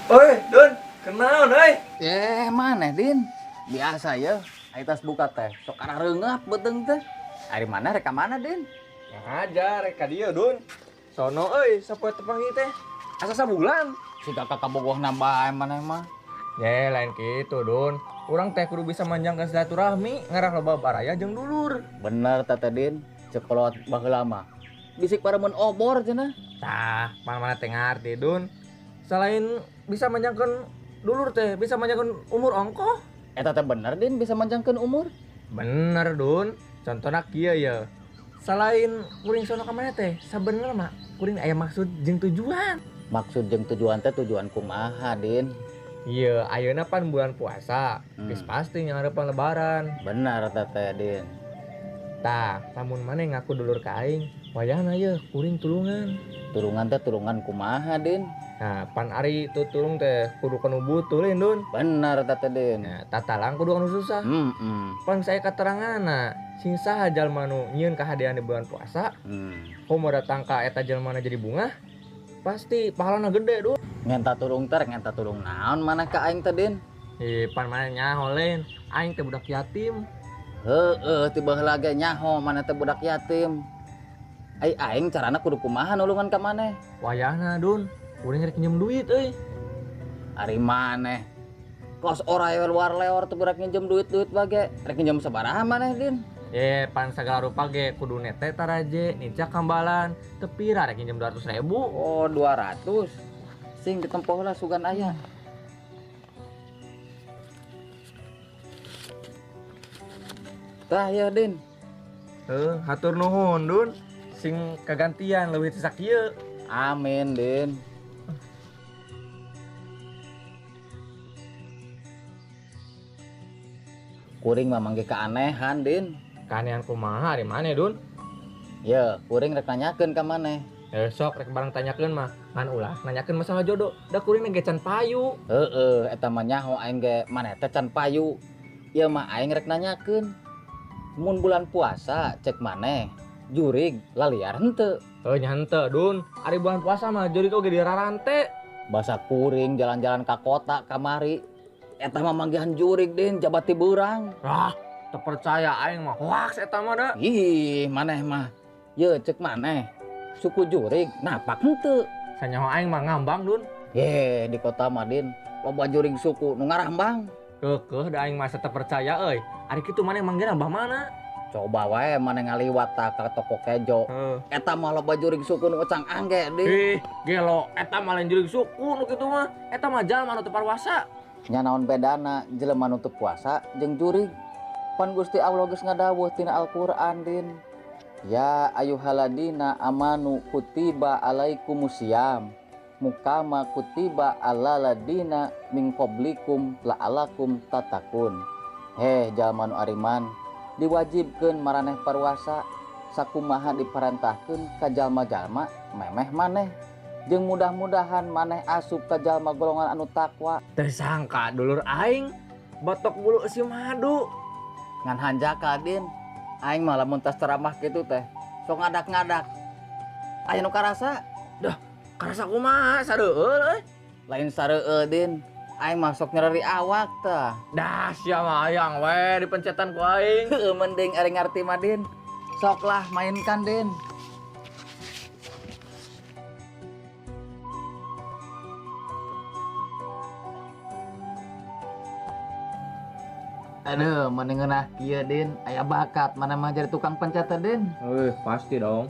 Oi, Dun, kenal euy. Eh, mana Din? Biasa ya, ai tas buka teh sok arah reungap beuteung teh. Ari mana rek ka mana, Din? Ngajar rek ka dieu, Dun. Sono euy, sapoe tepangi teh. Asa sabulan. Si kakak kabogohna bae maneh mah. Ye, lain kitu, Dun. Urang teh kudu bisa manjangkeun silaturahmi, ngarah loba baraya jeung dulur. Bener teh Din, ceuk kolot baheula mah. Bisik paremun obor cenah. Tah, mana-mana teh ngarti, Dun. Selain bisa manjangkeun dulur teh, bisa manjangkeun umur ongkoh. Eta teh bener, Din, bisa manjangkeun umur? Bener, Dun. Contohna kieu ye. Selain kuring sono ka mana teh, sabenerna mah kuring aya maksud jeung tujuan. Maksud jeung tujuan teh tujuan kumaha, Din? Iya, ayeuna pan bulan puasa. Geus pasti nyanghareupan lebaran. Bener teh teh, Din. Tah, lamun maneh ngaku dulur ka aing, wayahna ye kuring tulungan. Tulungan teh tulungan kumaha, Din? Nah, pan ari tutulung teh kudu kanu butuh lain, Dun. Bener teh teh, Din. Nah, tatalang kudu kanu susah. Pan saya kateranganna, sing saha jalma nu nyieun kahadean di bulan puasa, komo datang ka eta jalmana jadi bungah, pasti pahalana gede, Dun. Ngenta tulung teh, ngenta tulung naon maneh ka aing teh, Din? Ih, pan maneh nyaho lain, aing teh budak yatim. Heeh, ti baheula ge nyaho maneh teh budak yatim. Ai aing carana kudu kumaha nulungan ka maneh? Wayahna, Dun. Kuring rek nginjem duit euy. Ari maneh kos orai luar leor teu rek nginjem duit-duit bage. Rek nginjem sabaraha maneh, Din? Pan sagala rupa ge kudu nete taraje nincak kambalan. Teu pira rek nginjem 200.000. Oh, 200. Sing ditempoh lah sugan aya. Tah ya, Din. Heuh, hatur nuhun, Dun. Sing kagantian leuwih ti sakieu. Amin, Din. Kuring mah manggih keanehan, Din. Keanehan kumaha ari maneh, Dun? Ye, kuring rek nanyakeun ka maneh. Sok rek barang tanyakeun mah, ngan ulah nanyakeun masalah jodoh. Da kuring ge can payu. Heeh, eta mah nyaho aing ge maneh teh can payu. Ieu mah aing rek nanyakeun. Mun bulan puasa cek maneh, jurig laliar henteu. Heuh, nya henteu, Dun. Ari bulan puasa mah jurig oge dirarante. Basa kuring jalan-jalan ka kota kamari. Eta mah manggihan jurig, Din, jabati beurang. Ah, teu percaya aing mah hoax eta mah da. Ih, maneh mah. Ye, cek maneh. Suku jurig napak henteu. Sanyaho aing mah ngambang, Dun. Ye, di kota mah, Din, loba jurig suku nu ngarambang. Keukeuh da aing mah teu percaya euy. Ari kitu maneh manggihna bah mana? Coba wae maneh ngaliwat ta ka toko kejo. Heuh. Eta mah loba jurig suku nu ecang angge, Din. Ih, gelo, eta mah lain jurig suku nu kitu mah. Eta mah jalma nu teu parwasa. Nya naon bedana jelema nu teu puasa jeung jurig? Pan Gusti Allah geus ngadawuh tina Al-Qur'an, Din. Ya ayyuhaladina amanu kutiba alaikumusiyam mukama kutiba alaladina min qablikum la'alakum tatakun. Heh, jalma nu ariman diwajibkeun maraneh parwasa sakumaha diparentahkeun ka jalma-jalma memeh maneh jeung mudah-mudahan maneh asup ka jalma golongan anu takwa. Tersangka dulur aing batok bulu si madu. Ngan hanjaka, Din. Aing mah lamun tas ceramah kitu teh sok ngadak-ngadak. Aya nu karasa? Dah, karasa kumaha sareueul euy? Lain sareueul, Din. Aing mah sok nyereri awak tah. Dah sia mah hayang we dipencetan ku aing. Heueuh, mending ari ngarti mah, Din. Sok lah mainkan, Din. Aduh, mending ngeunah kieu, Din. Aya bakat mana mah jadi tukang pencet, Din. Pasti dong.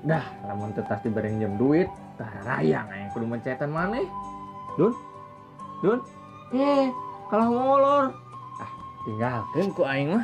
Dah, lamun teu tas dibere njem duit, tah rayang aing kudu mencetan maneh. Dun. Dun. Kalah molor. Ah, tinggalkeun ku aing mah.